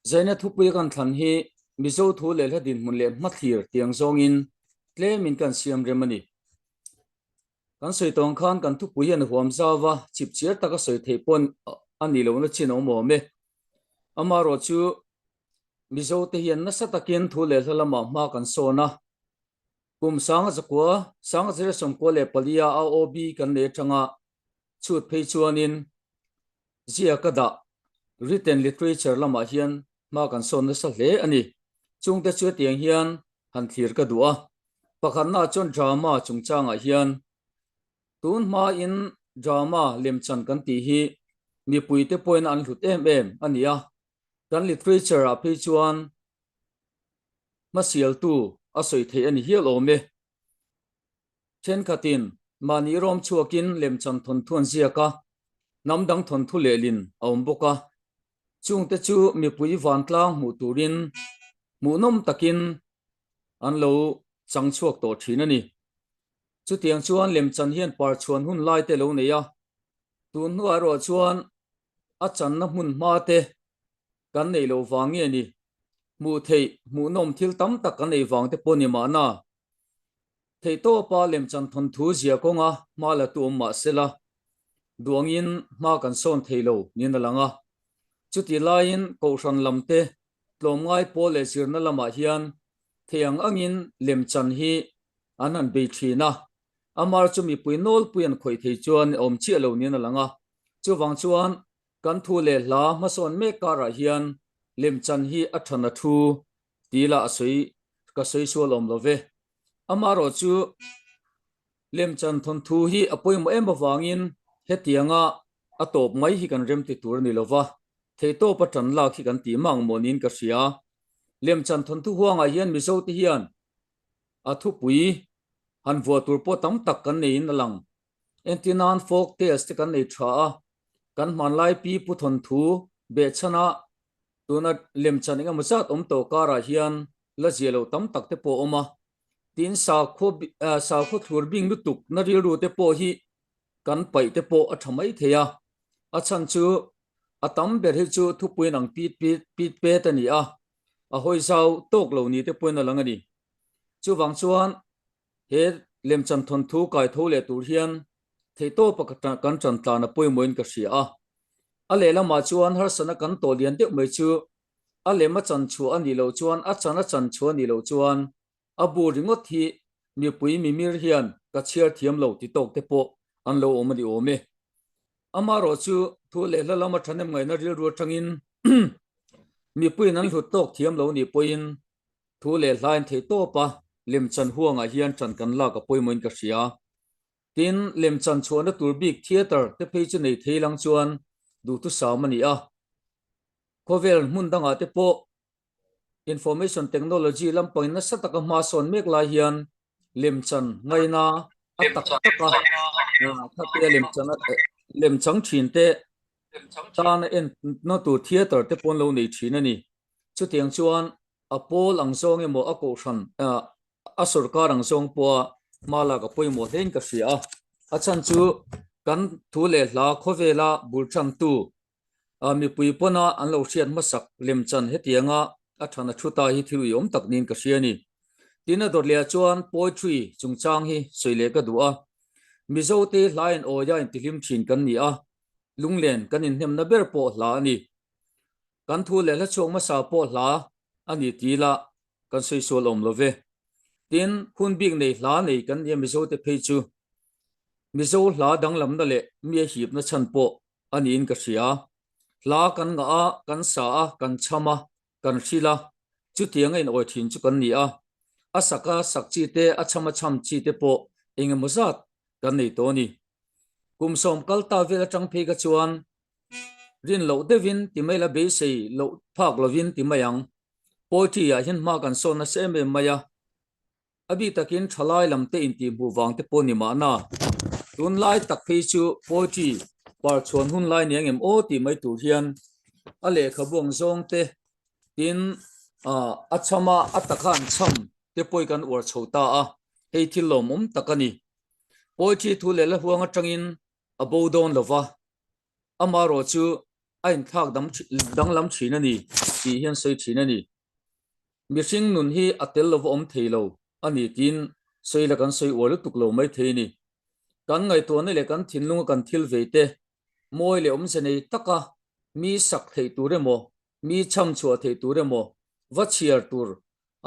Zaina thupui kan thlan hi Mizo thu leh hla dinhmun leh hmathlir tiang zawngin tlemin kan siam rem a ni. Kan sawi tawng khan kan thupui hian huam zau va, chipchiar taka sawi theih pawh a nih lohna chin a awm awm e. Amaherawhchu Mizote hian nasa takin thu leh hla lamah hma kan sawn a, Kum 1900, 1994 a AOB kan nei atanga chhut phei chuanin ziaka dah written literature lamah hian hma kan sawn nasa hle a ni. Chungte chu hetiang hian han thlir ka duh a. Pakhatnaah chuan drama chungchangah hian tun hmain drama lemchan kan tih hi mipuite pawhin an hlut em em a ni a. Kan literature-ah phei chuan hmasialtu a sawi theih a ni hial awm e. Thenkhatin mahni rawm chhuakin lemchan thawnthu an ziak a, hnam dang thawnthu lehlin a awm bawk a. Chungte chu mipui vantlang hmuh turin hmuhnawm takin an lo chang chhuak tawh thin a ni. Chutiang chuan lemchan hian parchhuan hun lai te lo nei a, tun hnuah erawh chuan a channa hmun hma te kan neih loh vang nge ni? Hmuh theih, hmuhnawm thil tam tak kan ei vang te pawh ni mahna. Theihtawpa lemchan thawnthu zia kawnga hma la tu awm mah sela, duangin hma kan sawn thei lo niin a lang a. Chutih laiin Kohhran lam te tlawmngai pawl leh zirna lamah hian thei ang angin lemchan hi an han bei thin a, amar chu mipui nawlpui an khawih thei chuan awm chiah lo niin a lang a. Chuvang chuan Kan thu leh hla hmasawn mek karah hian lemchan hi a than a thu ti ila a sawi ka sawi sual awm lo ve. Amaherawh chu lemchan thawnthu hi a pawimawh em avangin hetianga a tawp mai hi kan rem ti tur a ni lo va, theihtawp a tan lak hi kan tih mang maw niin ka hria. Lemchan thawnthu huangah hian Mizote hian a thupui han vuah tur pawh tam tak kan neiin a lang. Entir nan folk tales te kan nei tha a, kan hmanlai pi pu thawnthu behchhana tuna lemchan eng emaw zat awm tawh karah hian la zia loh tam tak te pawh a awm a. Tin, sakhaw sakhaw thlur bing lutuk na rilru te pawh hi kan paih te pawh a tha mai thei a. A chhan chu a tam ber hi chu thupuiin ang pit pit pit pet a ni a, a hawi zau tawk lo ni te pawhin a lang a ni. Chuvang chuan He lemchan thawnthu kai tho leh tur hian theihtawpa kan tan tlan a pawimawhin ka hria a. A lehlamah chuan harsatna kan tawh lian deuh mai chu a lem a chan chhuah a nih loh chuan a chan a chan chhuah a nih loh chuan a bu ringawt hi mipui mimir hian ka chhiar thiam lo ti tawk te pawh an lo awm a ni awm e. Amaherawh chu thu leh hla lama thahnem ngaihna rilru atangin mipuiin an hlut tawk thiam lo nih pawhin Thu leh hlain theih tawp a, lemchan huangah hian ṭan kan lak a pawimawhin ka hria. Tin, lemchan chhuahna tur bik theatre te phei chu nei thei lang chuan duhthusam a ni a. Khawvel hmun dangah te pawh information technology lampangin nasa taka hma sawn mek lai hian lemchan ngaina a tak taka khatia lemchan lemchang thin te tana enna tur theatre te pawh an lo nei thin a ni. Chutiang chuan a pawl ang zawng emaw a kohhran a sorkar ang zawng pawha hma lak a pawimawh hlein ka hria a. A chhan chu kan thu leh hla khawvela bul tantu mipui pawna an lo hriat hmasak lemchan hetianga a than a thu ta hi thil uiawm tak niin ka hria a ni. Tin a dawt lehah chuan poetry chungchang hi sawi leh ka duh a. Mizote hla in awia intihlim thin kan ni a, lunglen kan inhnemna ber pawh hla a ni. Kan thu leh hla chhuak hmasa pawh hla a ni ti ila kan sawi sual awm lo ve. Tin, hun bik nei hla nei kan nia Mizote phei chu Mizo hla danglamna leh mi a hipna chhan pawh a niin ka hria. Hla kan ngah a, kan sa a, kan chham a, kan hril a, chutiang a inawi thin chu kan ni a. A sak a sak chi te, a chham a chham chi te pawh eng emaw zat kan nei tawh a ni. Kum sawm kal ta vel atang phei kha chuan Rin loh deuhin ti mai la beisei loh phak lovin ti mai ang. Poetry ah hian hma kan sawn nasa em em mai a, a bik takin thalai lam te intih hmuh vang te pawh ni mahna. Tunlai tak phei chu poetry par chhuan hun lai ni ang em aw tih mai tur hian a lehkhabu ang zawng te tin a chham a, a taka an chham te pawh kan uar chho ta a, hei thil lawmawm tak a ni. Poetry thu leh la huang atangin a bo dawn lova, amaherawh chu a inthlak danglam thin a ni. tih hian sawi thin a ni. Mihring nun hi a tel lova awm thei lo a ni tiin sawi la kan sawi uar lutuk lo mai thei a ni. Kan ngaihtuahna leh kan thinlunga kan thil vei te mawi leh awmze nei taka mi sak theih tur emaw, mi chham chhuah theih tur emaw va chhiar tur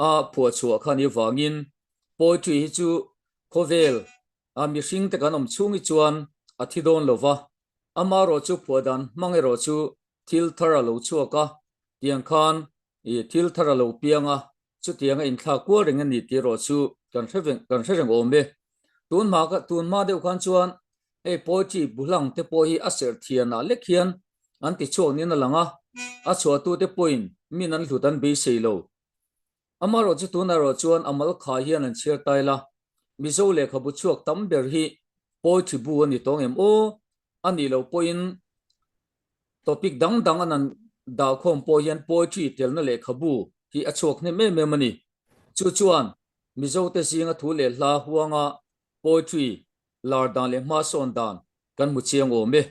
a phuah chhuah kha ni vangin poetry hi chu khawvel a mihring te kan awm chhung hi chuan a thi dawn lo va, amaherawh chu phuah dan hmang erawh chu thil thar a lo chhuak a, tiang khan i thil thar a lo piang a, chutiang a inthlak kual reng a ni tih erawh chu kan hre veng kan hre reng awm e. Tun hma kha tun hma deuh khan chuan hei poetry bu hlang te pawh hi a serh thianah lek hian an ti chhuak niin a lang a, a chhuahtute pawhin min an hlut an beisei lo. Amaherawh chu tunah erawh chuan a mal kha hian an chhiar tai la, Mizo lehkhabu chhuak tam ber hi poetry bu a ni tawng em aw? A nih loh pawhin topic dang dang an an dahkhawm pawh hian poetry telna lehkhabu hi a chhuak hnem em em a ni. Chu chuan Mizote zinga thu leh hla huanga poetry lar dan leh hmasawn dan kan hmu chiang awm e.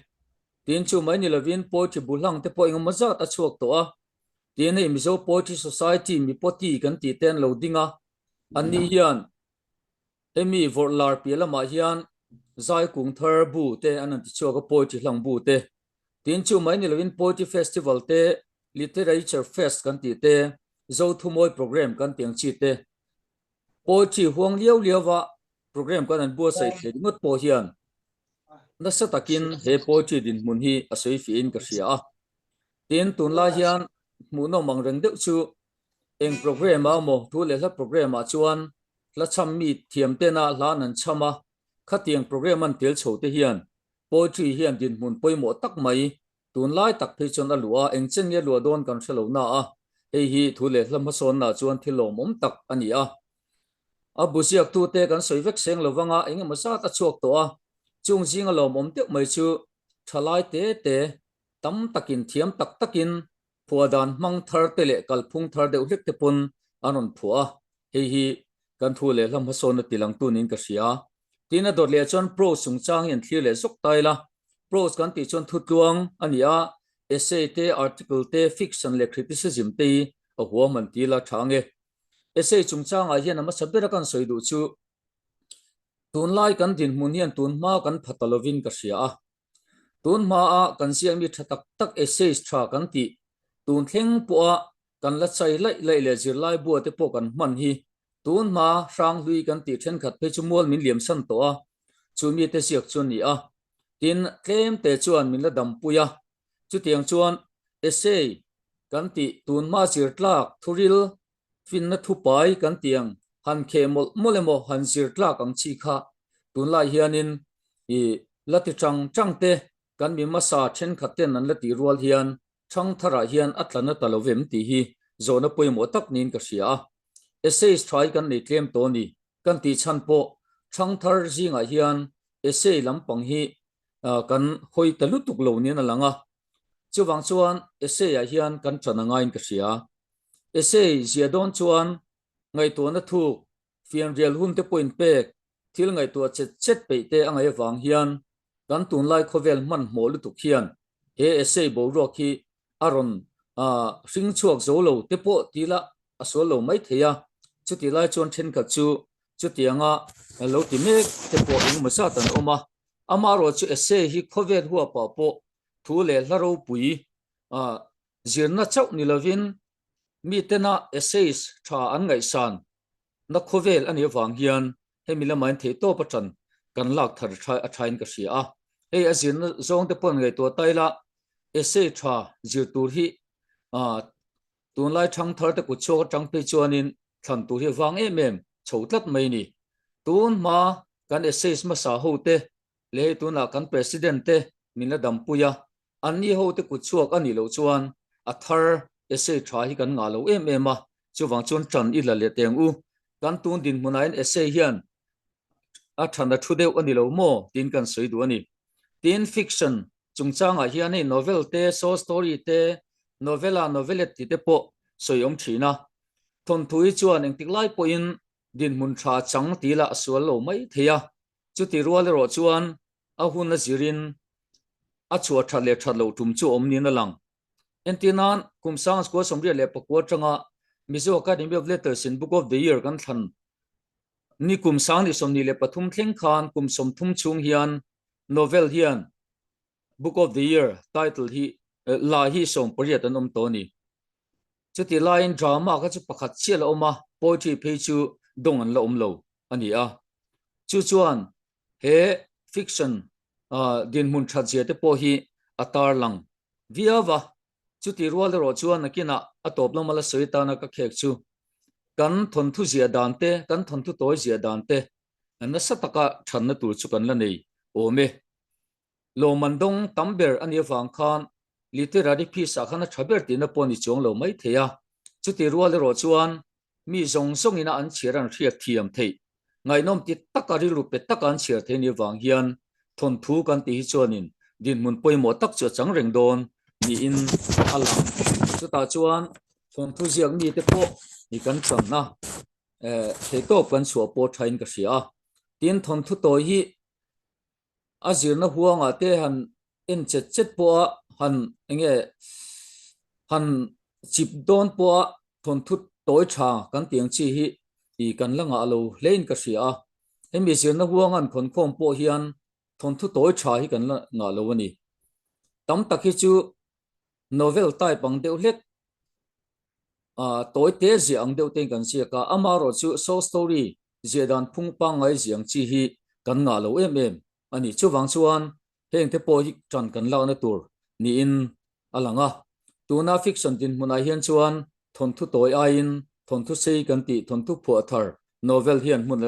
Tin chu mai ni lovin poetry bu hlang te pawh engemaw zat a chhuak tawh a. Tin hei Mizo Poetry Society mipawti kan tih te an lo ding a, anni hian hemi vawrh lar piah lamah hian zai kung thar bu te an han ti chhuak a poetry hlang bu te. Tin chu mai ni lovin Poetry Festival te, Literature Fest kan tih te, Zothumawi Programme kan tih ang chi te Poetry huang liau liau a program kan an buatsaih thei ringawt pawh hian nasa takin he poetry dinhmun hi a sawi fiahin ka hria a. Tin, tunlai hian hmuhnawm ang reng deuh chu eng program ah emaw thu leh hla program ah chuan hla chham mi thiam tena hla an an chham a, khatiang program an tel chho te hian poetry hian dinhmun pawimawh tak mai Tunlai tak phei chuan a luh a, eng chen nge luah dawn kan hre lo na a, hei hi thu leh hla hmasawnna chuan thil lawmawm tak a ni a. A bu ziaktute kan sawi vek seng lo vanga eng emaw zat a chhuak tawh a, chung zinga lawmawm deuh mai chu thalai te te tam takin thiam tak takin phuah dan hmang thar te leh kalphung thar deuh hlek te pawn an rawn phuah a, hei hi kan thu leh hla hmasawnna tilangtu niin ka hria. Tin a dawt leh chuan prose chungchang hi an thlir leh zawk ta ila, Prose kan tih chuan thutluang a ni a, essay te, article te, fiction leh criticism te hi a huam an ti la tha ang e. Essay chungchangah hian a hmasa bera kan sawi duh chu tunlai kan dinhmun hian tunhma kan pha ta lovin ka hria a. Tunhmaa kan ziakmi tha tak tak essays tha kan tih tun thleng pawha kan la chai laih laih leh zirlai bua te pawh kan hman hi tunhma hranghlui kan tih thenkhat phei chu mual min liam san tawh a, chu mite ziak chu a ni a. Tin, tlem te chuan min la dampui a, chutiang chuan essay kan tih tunhma zir tlak thuril finna thupai kan tih ang han kheh mawlh mawlh emaw han zir tlak ang chi kha tunlai hianin i la ti chang chang te kan mi hmasa thenkhat ten an la tih rual hian Thangtharah hian a tla na ta lo vem tih hi zawhna pawimawh tak niin ka hria a. Essays tha hi kan nei tlem tawh a ni. Kan tih chhan pawh Thangthar zingah hian essay lampang hi kan hawi ta lutuk lo niin a lang a. Chuvang chuan essay ah hian kan ṭan a ngaiin ka hria. Essay ziah dawn chuan ngaihtuahna thuk, fianrial hun te pawhin pek, thil ngaihtuah chet chet peih te a ngaih avang hian kan tunlai khawvel hmanhmawh lutuk hian he essay boruak hi a rawn hring chhuak zo lo te pawh ti la a sual lo mai thei a, chutih lai chuan thenkhat chu chutianga lo ti mek te pawh engemaw zat an awm a, amaherawh chu essay hi khawvel huapah pawh thu leh hla ropui zirna chauh ni lovin mitena essays tha an ngaihsan na khawvel a nih avang hian hemi lama in theihtawp a ṭan kan lak thar a ṭhain ka hria a. Hei a zirna zawng te pawh an ngaihtuah ta ila, essay ṭha zir tur hi tunlai ṭhangthar te kut chhuak aṭang phei chuanin thlan tur hi vang em em chho tlat mai a ni. Tun hma kan essays hmasa ho te leh hei tunah kan president te min la dampui a, Anni hote kut chhuak a nih loh chuan a thar essay tha hi kan ngah lo em em a, chuvang chuan ṭan i la leh teng u. Kan tun dinhmunah hian essay hian a ṭhan a thu deuh a ni lo maw tiin kan sawi duh a ni. Tin, fiction chungchangah hian hei novel te, short story te, novella, novelette tih te pawh sawi awm ṭhin a. Thawnthu hi chuan engtik lai pawhin dinhmun tha chang tih lah a sual lo mai thei a, chuti rual erawh chuan a hun a zirin a chhuah that leh that loh tum chu awm niin a lang. Entir nan kum sang school 89 atanga Mizo Academy of Letters in Book of the Year kan thlan ni kum sang ni 23 thleng khan kum 30 chhung hian novel hian Book of the Year title hi la hi 18 an awm tawh a ni. Chutih laiin drama kha chu pakhat chiah la awm a, poetry phei chu dawng an la awm lo a ni a. Chu chuan he fiction dinhmun that zia te pawh hi a tarlang viau a. Chutih rual erawh chuan nakinah a tawp lama la sawi tana ka khek chu kan thawnthu ziah dan te, kan thawnthu tawi ziah dan te nasa taka thatna tur chu kan la nei awm e. Lawmman dawng tam ber a nih avang khan literary piece ah khan a tha ber tihna pawh a ni chuang lo mai thei a. Chutih rual erawh chuan mi zawng zawngin a an chhiar an hriat thiam theih, ngaihnawm ti taka rilru pe taka an chhiar thei nih avang hian thawnthu kan tih hi chuanin dinhmun pawimawh tak chu a chang reng dawn niin a lang. Chutah chuan thawnthu ziak mite pawh i kan channa theihtawp kan chhuah pawh thain ka hria a. Tin, thawnthu tawi hi a zirna huangah te han en chet chet pawha han enge han chip dawn pawha thawnthu tawi tha kan tih ang chi hi ih kan la ngah lo hle in ka hria a, hemi zirna huang an khawn khawm pawh hian thawnthu tawi tha hi kan la ngah lo a ni. Tam tak hi chu novel type ang deuh hlek ah tawi te ziah ang deuh te in kan ziak a, amaherawh chu short story ziah dan phung pangngai ziah ang chi hi kan ngah lo em em a ni. Chuvang chuan heng te pawh hi tan kan lakna tur niin a lang a. Tuna fiction dinhmunah hian chuan thawnthu tawi aiin thawnthu sei kan tih thawnthu phuah thar novel hian hmun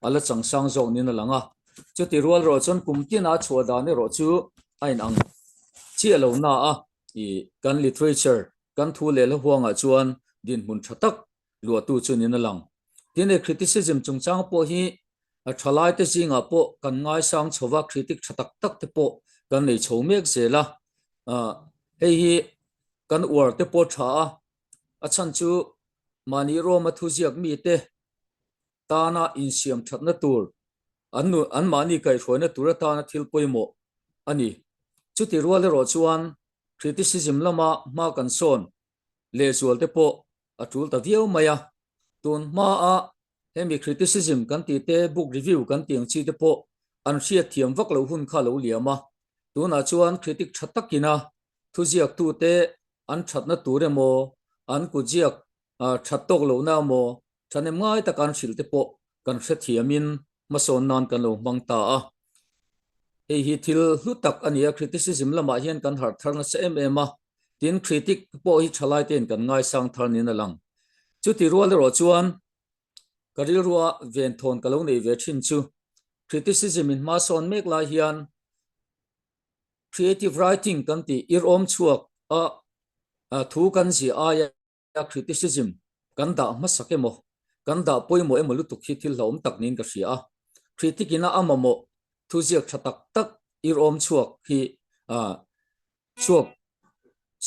a la chang sang zawk niin a lang a. Chuti rual erawh chuan kum tina chhuah dan erawh chu a inang chiah lo na a. Ih kan literature kan thu leh hla huangah chuan dinhmun tha tak luahtu chu niin a lang. Tin, he criticism chungchang pawh hi a thalaite zingah pawh kan ngaisang chho va, critic tha tak tak te pawh kan nei chho mek zel a. Hei hi kan uar te pawh tha a, a chhan chu mahni Roma thuziak mite tana insiam thatna tur, an an mahni kaihhruaina tur atana thil pawimawh a ni. Chuti rual erawh chuan criticism lama hma kan sawn lehzual te pawh a tul ta viau mai a. Tun hmaa hemi criticism kan tih te, book review kan tih ang chi te pawh an hriat thiam vak loh hun kha a lo liam a. Tunah chuan critic tha takina thuziaktute an thatna tur emaw, an kutziak that tawk lohna emaw thahnem ngai taka an hrilh te pawh kan hrethiamin hmasawn nan kan lo hmang ta a. Hei hi thil hlu tak a ni a, criticism lamah hian kan harh thar nasa em em a, tin critic pawh hi thalai tein kan ngaisang thar niin a lang. Chuti rual erawh chuan ka rilrua venthawn ka lo nei ve thin chu criticism in hmasawn mek lai hian creative writing kan tih irawm chhuak a thu kan ziah aia criticism kan dah hmasak emaw, kan dah pawimawh emaw lutuk hi thil hlauhawm tak niin ka hria a. Critic ina a mamawh thuziak tha tak tak irawm chhuak hi chhuak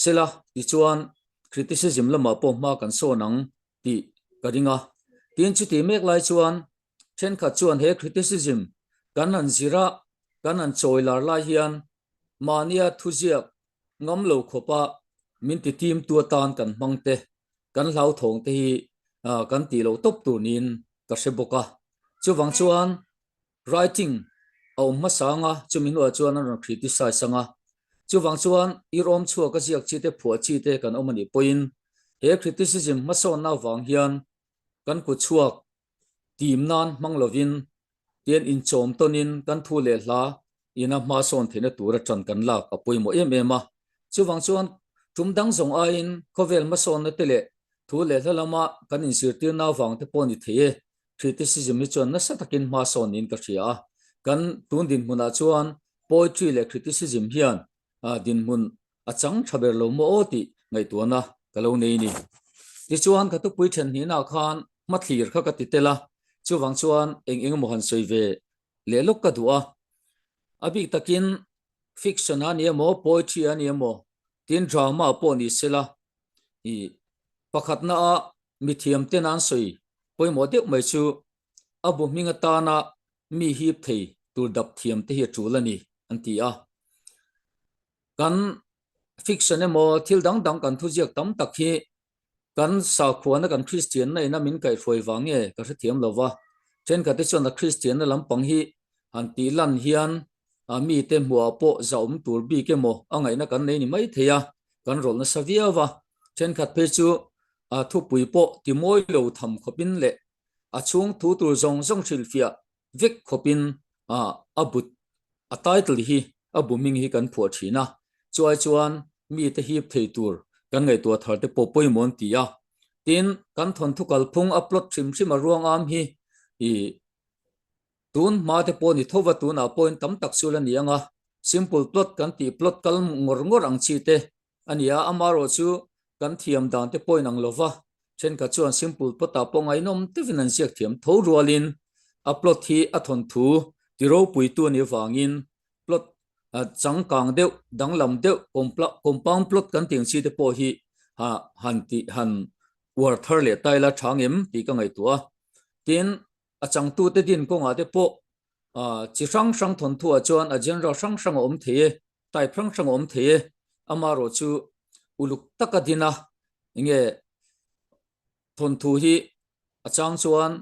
sela tichuan criticism lamah pawh hma kan sawn ang tih ka ring a. Tin, chutih mek lai chuan thenkhat chuan he criticism kan han zir a, kan han chawi lar lai hian mahnia thuziak ngam lo khawpa min ti tim tu atan kan hmang te, kan hlauthawng te hi kan tih loh tawp tur niin ka hre bawk a. Chuvang chuan writing a awm hmasa ang a, chumi hnuah chuan an rawn criticize ang a. Chuvang chuan irawm chhuak a ziak chi te, phuah chi te kan awm a nih pawhin he criticism hmasawnna avang hian kan kut chhuak tim nan hmang lovin tian inchawm tawnin kan thu leh hla ina hma sawn theihna tura tan kan lak a pawimawh em em a. Chuvang chuan tum dang zawng aiin khawvel hmasawnna te leh thu leh hla lama kan inzirtirna avang te pawh ni thei e. Criticism hi chuan nasa takin hma sawn niin ka hria a. Kan tun dinhmunah chuan poetry leh criticism hian dinhmun a chang tha ber lo maw aw tih ngaihtuahna ka lo nei ni. Tichuan ka thupui then hnihnaah khan hmathlir kha ka ti tel a, chuvang chuan eng eng emaw han sawi ve leh lawk ka duh a. A bik takin fiction a ni emaw, poetry a ni emaw, tin drama pawh ni sela ih pakhatna a mithiam ten an sawi pawimawh deuh mai chu a bu hming atana mi hip thei tur dap thiam te hi a tul a ni an ti a. Kan. fiction emaw thil dang dang kan thuziak tam tak hi kan sakhuana kan Kristianna ina min kaihhruai vang nge ka hrethiam lo va, thenkhat te chuan a Kristianna lampang hi han tih lan hian mite hmuhah pawh zahawm tur bik emaw a ngaihna kan nei ni mai thei a, kan rawlh nasa viau va, thenkhat phei chu thupui pawh ti mawi lo tham khawpin leh a chhung thu tur zawng zawng hrilhfiah vek khawpin a but a title hi a bu hming hi kan phuah thin a, chuai chuan mite hip thei tur kan ngaihtuah thar te pawh pawimawh an ti a, tin kan thawnthu kalphung a plot hrim hrim a ruang am hi ih tun hma te pawh ni tho va tunah pawhin tam tak chu la ni ang a, simple plot kan tih plot kal ngawr ngawr ang chi te A ni a, amarawh chu kan thiam dan te pawhin ang lova, thenkhat chuan simple plot ah pawh ngaihnawm deuhin an ziak thiam tho rualin a plot hi a thawnthu ti ropuitu a nih avangin plot changkang deuh, danglam deuh, compound plot kan tih ang chi te pawh hi han tih han uar thar leh ta ila tha ngem tih ka ngaihtuah a. Tin, a changtute din kawngah te pawh chi hrang hrang thawnthuah chuan a genre hrang hrang a awm thei e. Type hrang hrang a awm thei e, amarawh chu uluk taka din a, enge thawnthu hi a chang chuan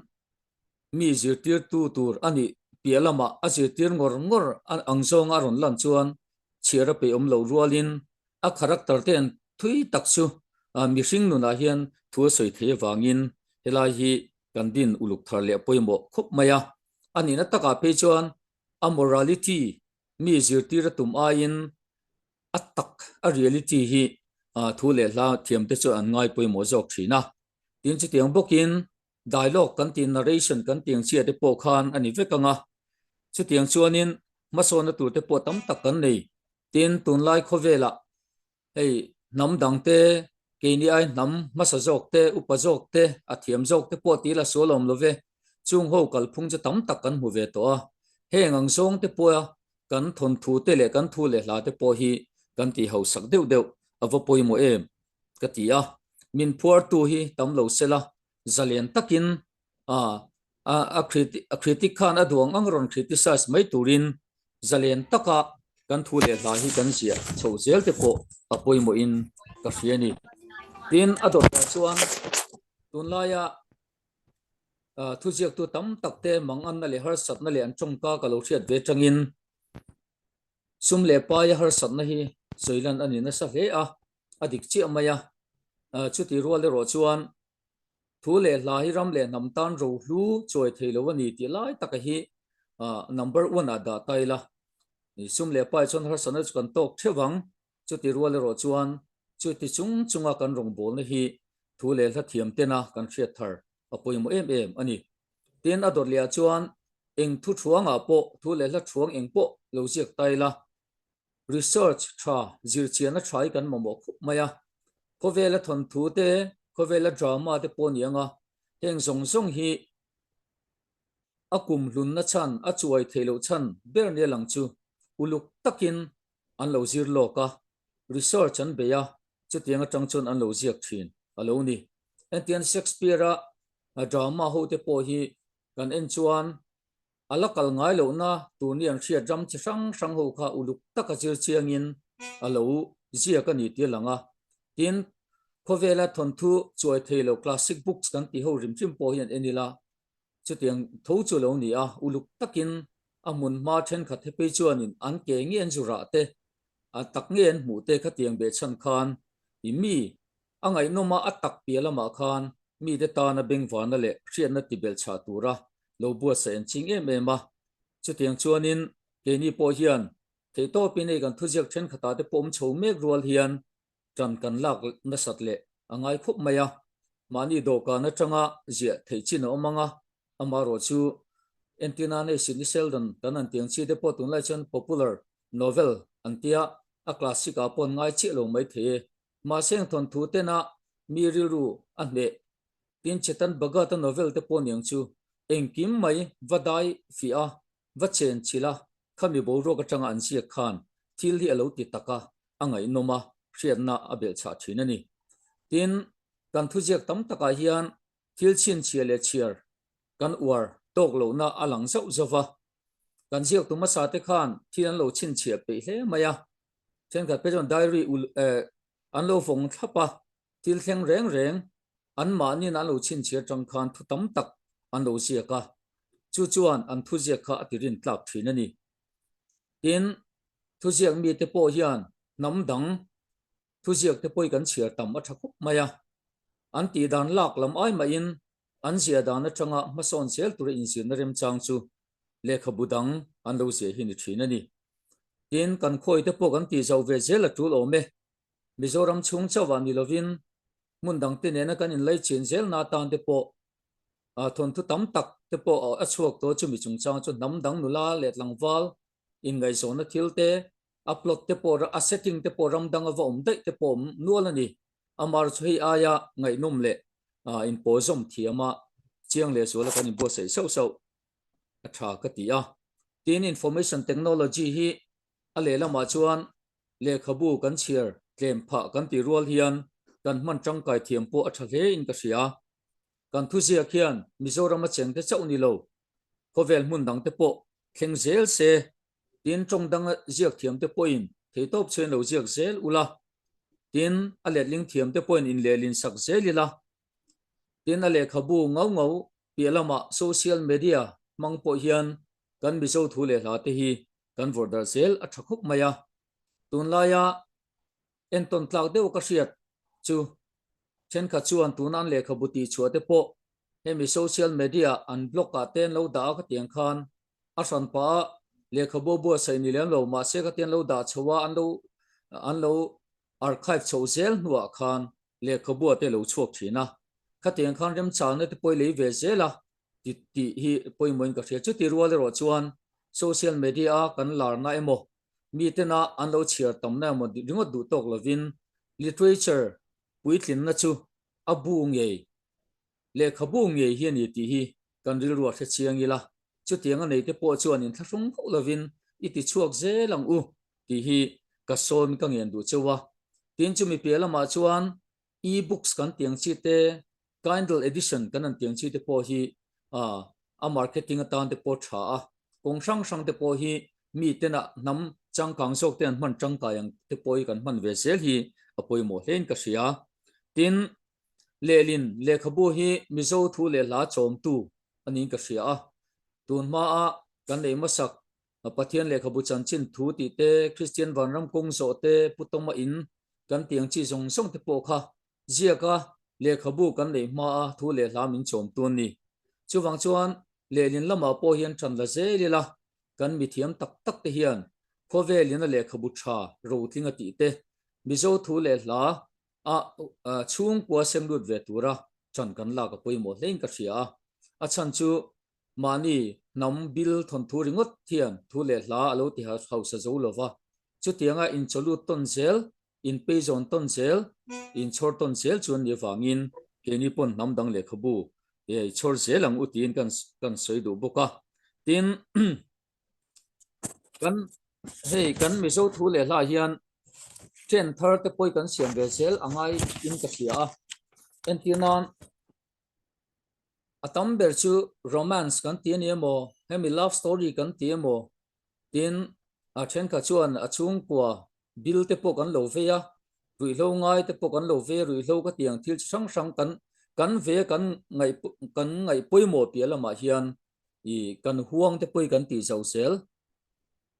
mi zirtirtu tur a nih piah lamah a zirtir ngawr ngawr ang zawnga a rawn lan chuan chhiar a peih awm loh rualin a character te an thui tak chu mihring nunah hian thu a sawi thei avangin helai hi kan din uluk thar leh pawimawh khawp mai a, a nihna takah phei chuan a morality mi zirtir a tum aiin a tak, a reality hi thu leh hla thiam te chuan an ngai pawimawh zawk thin a. Tin chutiang bawkin dialogue kan tih narration kan tih ang chiah te pawh khan a ni vek ang a. Chutiang chuanin hmasawnna tur te pawh tam tak kan nei. Tin tunlai khawvelah Hei hnam dang te, keini ai hnam hmasa zawk te, upa zawk te, a thiam zawk te pawh tih la sual awm lo ve. Chung ho kalphung chu tam tak kan hmu ve tawh a. Heng ang zawng te pawha kan thawnthu te leh kan thu leh hla te pawh hi kan tih hausak deuh deuh a va pawimawh em ka ti a. Min phuartu hi tam lo sela zalen takin a a critic khan a duang ang rawn criticize mai turin zalen taka kan thu leh hla hi kan ziah chho zel te pawh a pawimawhin ka hria a ni. Tin, a dawtah chuan tunlaia thuziaktu tam tak te manganna leh harsatna leh an tawngka ka lo hriat ve tangin sum leh paia harsatna hi sawilan a ni nasa hle a, a dik chiah mai a. Chutih rual erawh chuan Thu leh hla hi ram leh hnam tan rohlu chawi thei lo a ni tih lai taka hi number one ah dah ta ila. Sum leh pai chuan harsatna chu kan tawk theuh ang, chuti rual erawh chuan chuti chung chunga kan rawngbawlna hi thu leh hla thiam tena kan hriat thar a pawimawh em em a ni. Tin, a dawt leh ah chuan eng thu thuangah pawh thu leh hla thuang eng pawh lo ziak ta ila, Research tha, zirchianna tha hi kan mamawh khawp mai a. Khawvela thawnthu te, khawvela drama te pawh a ni ang a, heng zawng zawng hi a kum hlunna chhan, a chuai theih loh chhan ber nia lang chu uluk takin an lo zir lawk a, research an bei a, chutiang atang chuan an lo ziak thin a lo ni. Entian Shakespeare-a drama ho te pawh hi kan en chuan A la kal ngai lohna tur ni an hriat ram chi hrang hrang ho kha uluk taka zir chiangin a lo ziak a ni tih a lang a. Tin, khawvela thawnthu chuai thei lo classic books kan tih ho hrim hrim pawh hian en ila chutiang tho chu a lo ni a, uluk takin a hmun hma thenkhat he phei chuanin an ke nge an zu rah te, a tak nge an hmuh te khatiang behchhan khan i mi A ngaihnawma a tak piah lamah khan mite tana bengvarna leh hriatna tibelh chhah tura lo buatsaih an ching em em a. Chutiang chuanin keini pawh hian theihtawpin hei kan thuziak thenkhatah te pawh awm chho mek rual hian tan kan lak nasat leh a ngai khawp mai a. Mahni dawhkan atanga ziah theih chin a awm ang a, amaherawh chu entirna nei Sidney Sheldon kan han tih ang chi te pawh tunlai chuan popular novel an tia, a classic ah pawh an ngai chiah lo maithei e. Mahse ang thawnthu tena mi rilru a hneh tin Chetan Bhagat-a novel te pawh niang chu engkim mai va dai fiah a, va chen chhilh a, khami boruak atanga an ziak khan thil hi a lo ti tak a, a ngaihnawm a, hriatna a belhchhah thin a ni. Tin, kan thuziak tam takah hian thil chhinchhiah leh chhiar kan uar tawk lohna a lang zauh zauh va, kan ziaktu hmasa te khan thil an lo chhinchhiah peih hle mai a. Thenkhat phei chuan diary ul eh an lo vawng thlap a, thil thleng reng reng anmahniin an lo chhinchhiar tang khan thu tam tak an lo ziak a, chu chuan an thuziak kha a ti rin tlak thin a ni. Tin, thuziak mite pawh hian hnam dang thuziak te pawh hi kan chhiar tam a tha khawp mai a, an tih dan lak lam ai mahin an ziah dan atanga hmasawn zel tura inzirna remchang chu lehkhabu dang an lo ziah hi ni thin a ni. Tin, kan khawi te pawh kan tih zauh ve zel a tul awm e. Mizoram chhung chauhah ni lovin hmun dang te nena kan inlaichin zelna atan te pawh thawnthu tam tak te pawh a chhuak tawh chumi chungchang chu hnam dang nula leh tlangval inngaihzawnna thil te, a plot te pawh a setting te pawh ram danga va awm daih te pawh awm nual a ni. Amar chu hei aia ngaihnawm leh inpawhzawm thiama chiang lehzuala kan inbuatsaih sauh sauh a tha ka ti a. Tin, information technology hi a lehlamah chuan lehkhabu kan chhiar tlem phah kan tih rual hian kan hman tangkai thiam pawh a tha hle in ka hria. Kan thuziak hian Mizoram a cheng te chauh ni lo, khawvel hmun dang te pawh thleng zel se, tin tawng danga ziak thiam te pawhin theitawp chhuin lo ziak zel ula, tin a letling thiam te pawhin inlehlin sak zel ila, tin a lehkhabu ngau ngau piah lamah social media hmang pawh hian kan Mizo thu leh hla te hi kan vawrh darh zel a tha khawp mai a. Tunlaia entawn tlak deuh ka hriat chu thenkhat chuan tuna an lehkhabu tih chhuah te pawh hemi social media an blog ah te an lo dah a khatiang khan a hran pah a lehkhabu a buatsaih ni lem lo mahse khatiang an lo dah chho a an lo an lo archive chhoh zel hnuah khan lehkhabu ah te a lo chhuak thin a khatiang khan remchangna te pawh i lei ve zel a ti tih hi pawimawhin ka hria. Chuti rual erawh chuan social media a kan larna emaw mitena an lo chhiar tamna emaw ringawt duh tawk lovin literature puitlinna chu a bu ngei, lehkhabu ngei hi a ni tih hi kan rilru a hre chiang ila. Chutiang a neite pawh chuan inthlahrung hauh lovin i ti chhuak zel ang u tih hi ka sawm ka ngen duh cheu a. Tin chumi piah lamah chuan e-books kan tiang chi te Kindle edition kan han tiang chi te pawh hi a marketing atan te pawh tha a, kawng hrang hrang te pawh hi mi tena hnam changkang zawk te an hman tangkai ang te pawh hi kan hman ve zel hi a pawimawh hle in ka hria. Tin, lehlin lehkhabu hi Mizo thu leh hla chawmtu a niin ka hria a, tun hmaa kan nei hmasak Pathian lehkhabu chanchin thu tih te, Kristian vanram kawng zawh te, Pu Tawma in kan tiang chi zawng zawng te pawh kha Ziaka lehkhabu kan neih hmaa thu leh hla min chawm tun ni. Chuvang chuan lehlin lamah pawh hian ṭan la zel ila, kan mithiam tak tak te hian khawvelin a lehkhabu ṭha rotling a tih te, Mizo thu leh hla a chhungkua sem lut ve tura ṭan kan lak a pawimawh hlein ka hria a. A chhan chu mahni hnam bil thawnthu ringawt hian thu leh hla a lo ti hausa zo lova, chutianga inchawlut tawn zel Inpeizawn tawn zel, inchhawr tawn zel chu an nih avangin keini pawn hnam dang lehkhabu i chhawr zel ang u tiin kan kan sawi duh bawk a. Tin, kan hei kan Mizo thu leh hla hian trend thar te pawh hi kan siam ve zel a ngai in ka hria a. Entir nan a tam ber chu romance kan ti a ni emaw, hemi love story kan ti emaw Tin, a thenkhat chuan a chhungkua bill te pawh kan lo vei a, ruihhlo ngai te pawh kan lo vei a, ruihhlo ka tih ang thil chi hrang hrang kan kan ve a, kan ngaih kan ngaih pawimawh piah lamah hian ih kan huang te pawh hi kan tih zauh zel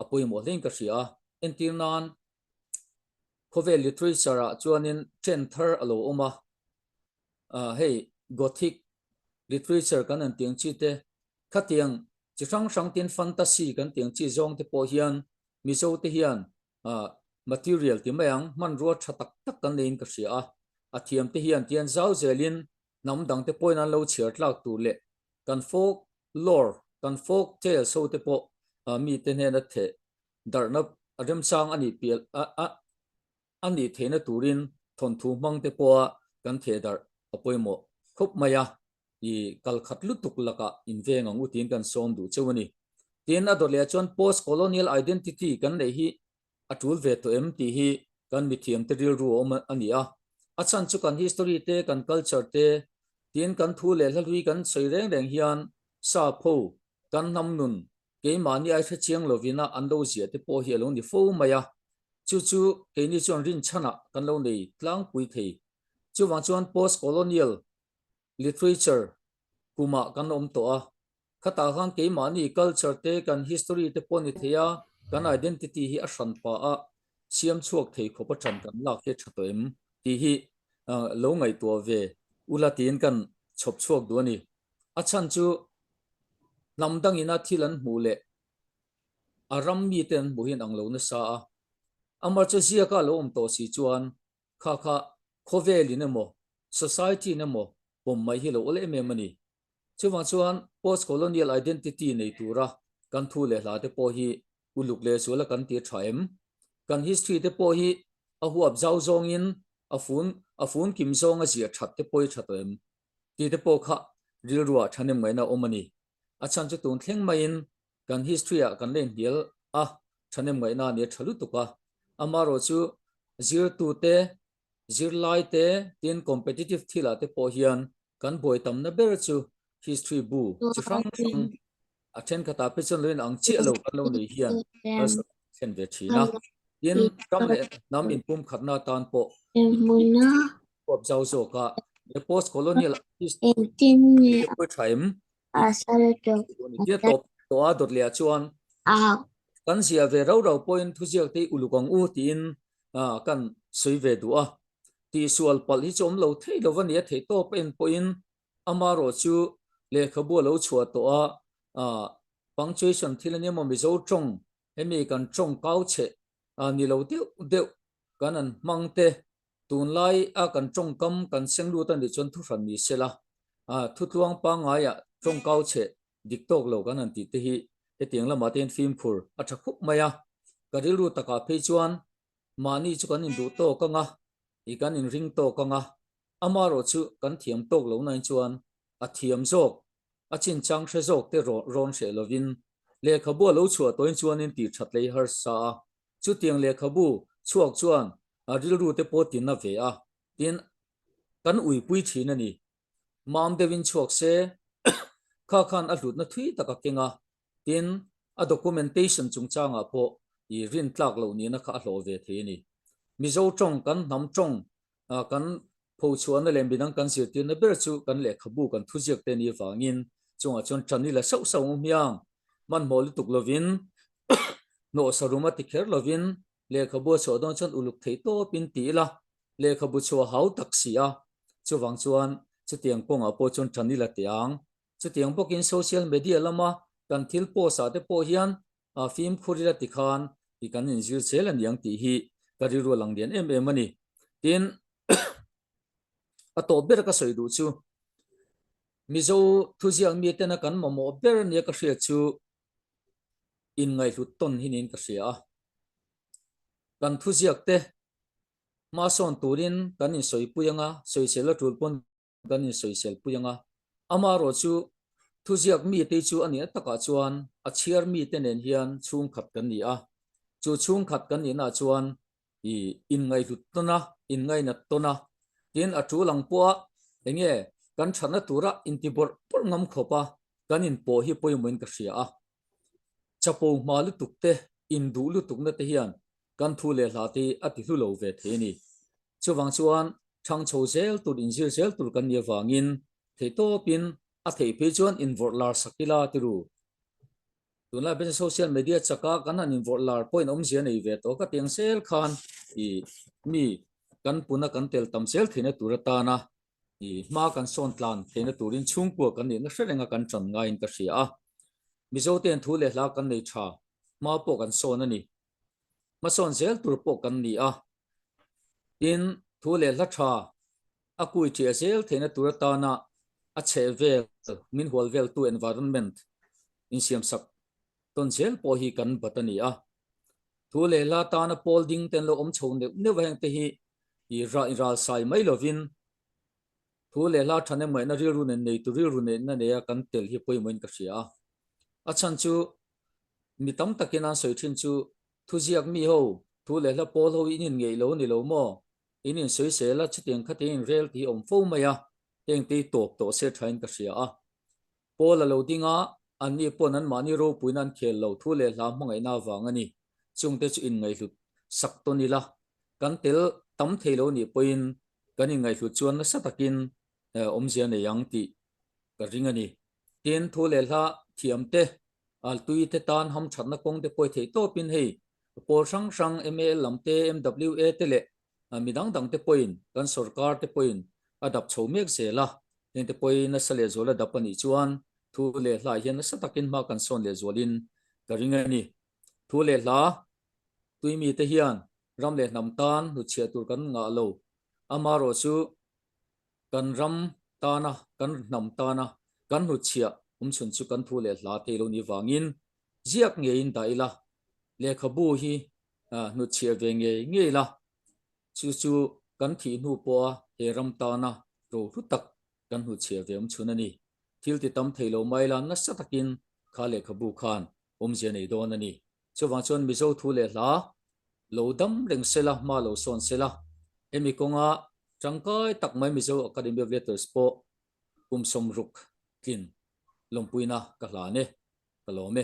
a pawimawh hlein ka hria a. Entir nan khawvel literature ah chuanin trend thar a lo awm a, ah hei gothic literature kan han tih ang chi te khatiang Chi hrang hrang tin fantasy kan tih ang chi zawng te pawh hian Mizo te hian material ti mai ang hmanrua tha tak tak kan neiin ka hria a, a thiam te hian tian zau zelin hnam dang te pawhin an lo chhiar tlak tur leh kan folk lore, kan folk tales ho te pawh mi te hnena theh darhna remchang a nih pial a nih theihna turin thawnthu hmang te pawha kan theh darh a pawimawh khawp mai a. I kal khat lutuk lakah inveng ang u tiin kan sawm duh cheu a ni. Tin, a dawt leh ah chuan post colonial identity kan neih hi a tul ve tawh em tih hi kan mithiamte rilru a awm a ni a. A chhan chu kan history te, kan culture te, tin kan thu leh hla hlui kan sawi reng reng hian sapho, kan hnam nun, keimahni ai hre chiang lovina an lo ziah te pawh hi a lo ni fo mai a. Chu chu keini chuan rinchhanah kan lo nei tlangpui thei. Chuvang chuan post-colonial literature kumah kan awm tawh a. Khatah khan keimahni culture te, kan history te pawh ni thei a, kan identity hi a hran pah a, siam chhuak thei khawp a ṭan kan lak hi a ṭha tawh em tih hi lo ngaihtuah ve ula tiin kan chhawp chhuak duh a ni. A chhan chu hnam dangina thil an hmuh leh a ram mite an hmuh hian ang lo nasa a, amah chu ziaka a lo awm tawh si chuan kha kha khawvelin emaw society in emaw pawm mai hi lo awl em em a ni. Chuvang chuan post colonial identity nei tura kan thu leh hla te pawh hi uluk leh zuala kan ti tha em? Kan history te pawh hi a huap zau zawngin a fun a fun kim zawnga ziah that te pawh hi tha tawh em? Tih te pawh kha rilruah thahnem ngaihna a awm a ni. A chhan chu tun thleng maiin kan history ah kan la inhnial a, thahnem ngaihna a ni a tha lutuk a. Amaherawh chu zirtute, zirlai te tin competitive thil ah te pawh hian kan buai tamna ber chu history bu chi hrang hrang a thenkhatah phei chuan lo inang chiah lo kan lo nei hian harsatna a thlen ve thin a. Tin, ram leh hnam inpumkhatna atan pawh huap zau zawk a, he post colonial history te pawh tha em? Tia tawp tawh a dawt leh ah chuan kan ziah ve rau rau pawhin thuziak te hi uluk ang u tiin kan sawi ve duh a. Tihsual palh hi chu awm lo thei lo va nia theih tawp a en pawhin amarawh chu lehkhabu a lo chhuah tawh a, punctuation thil a nia maw Mizo tawng hemi kan tawng kau chhe ni lo deuh deuh kan an hmang te tunlai a kan tawngkam kan seng lut a nih chuan thuhran ni sela thutluang pangngai ah tawng kau chhe dik tawk lo kan han tih te hi hetiang lamah te hian fimkhur a tha khup mai a, ka rilru takah phei chuan mahni chu kan induh tawk ang a, i kan inring tawk ang a, amaherawh chu kan thiam tawk lo nain chuan a thiam zawk, a chinchang hre zawk te rawn hreh lovin lehkhabu a lo chhuah tawhin chuanin tih that lei harsa a, chutiang lehkhabu chhuak chuan a rilru te pawh tin a ve a, tin kan uipui thin a ni. Mam deuhin chhuak se kha khan a hlutna thui tak a keng a, Tin, a documentation chungchangah pawh i rintlak loh nihna kha a hlawh ve thei a ni. Mizo tawng, kan hnam tawng, kan phochhuahna leh midang kan zirtirna ber chu kan lehkhabu, kan thuziak te ni avangin chungah chuan tan i la sauh sauh ang hmiang. Hmanhmawh lutuk lovin, hnawhsa rum a ti kher lovin lehkhabu a chhuah dawn chuan uluk thei tawpin ti ila, lehkhabu chhuah hau tak si a, chuvang chuan chutiang kawngah pawh chuan tan i la teh ang. Chutiang bawkin social media lama kan thil post ah te pawh hian fimkhur ila tikhan i kan inzir zel a niang tih hi ka rilru a lang lian em em a ni. Tin, a tawp ber ka sawi duh chu Mizo thuziak mi tena kan mamawh ber nia ka hriat chu inngaihhlut tawn hi niin ka hria a. Kan thuziak te hmasawn turin kan insawipui anga sawisel a tul pawn kan insawisel pui ang a, amaherawh chu thuziak mite chu a nih takah chuan a chhiar mite nen hian chhungkhat kan ni a, chu chhungkhat kan nihnaah chuan i inngaihhlut tawn a, inngainat tawn a, tin a tul ang pawha enge kan thatna tura inti bawrh bawrh ngam khawp a kan inpawh hi pawimawhin ka hria a. Chapo hma lutuk te, induh lutukna te hian kan thu leh hla te hi a ti hlu lo ve thei a ni. Chuvang chuan thang chho zel tur, inzir zel tur kan nih avangin theihtawpin a theih phei chuan invawrh lar sak ila ti ru. Tunlai pawhin social media chaka kan han invawrh lar pawhin awmzia nei ve tawh ka ti ang zel khan i mi kan puna kan tel tam zel theihna tur atana i hma kan sawn tlan theihna turin chhungkua kan nihna hre renga kan tan ngaiin ka hria a. Mizote'n thu leh hla kan nei tha, hma pawh kan sawn a ni. Hmasawn zel tur pawh kan ni a. Tin, thu leh hla tha a kui ṭiah zel theihna tur atana a chheh vel, min hual veltu environment insiamsak tawn zel pawh hi kan bat a ni a. Thu leh hla tana pawl ding te an lo awm chho neuh neuh a, hengte hi i ral sai mai lovin thu leh hla ṭhahnem ngaihna rilru nen neitu rilru neihna neia kan tel hi pawimawhin ka hria a. A chhan chu mi tam takin an sawi ṭhin chu Thuziak mi ho, thu leh hla pawl ho in inngeih lo ni lo maw? In insawisel a, chutiang kha te in rel tih hi awm fo mai a, heng te hi tawp tawh se thain ka hria a. Pawl a lo ding a, anni pawn anmahni ropuina an khel lo, thu leh hla hmangaihna avang a ni. Chungte chu inngaihhlut. sak tawn ila, kan tel tam thei lo nih pawhin kan inngaihhlut chuan nasa takin awmzia nei ang tih ka ring a ni. Tin, thu leh hla thiam te, tui te tan hamthatna kawng te pawi theih tawpin hei pawl hrang hrang MAL lam te, MWA te leh mi dang dang te pawhin kan sorkar te pawhin a dap chho mek zel a, heng te pawhin nasa lehzual a dap a nih chuan thu leh hla hian nasa takin hma kan sawn lehzualin ka ring a ni. Thu leh hla tui mite hian ram leh hnam tan hnutchhiah tur kan ngah lo, amaherawh chu kan ram tana, kan hnam tana kan hnutchhiah awmchhun chu kan thu leh hla thei lo nih vangin ziak ngeiin dah ila, lehkhabu hi hnutchhiah ve ngei ngei la, chu chu kan thih hnu pawha he ram tana rohlu tak kan hnutchhiah ve awmchhun a ni. Thil ti tam thei lo mai la nasa takin kha lehkhabu khan awmzia nei dawn a ni. Chuvang chuan Mizo thu leh hla lo dam reng sela, hma lo sawn sela, hemi kawnga tangkai tak mai Mizo Academy of Letters pawh kum 60 tlin lawmpuina ka hlan e, ka lawm e.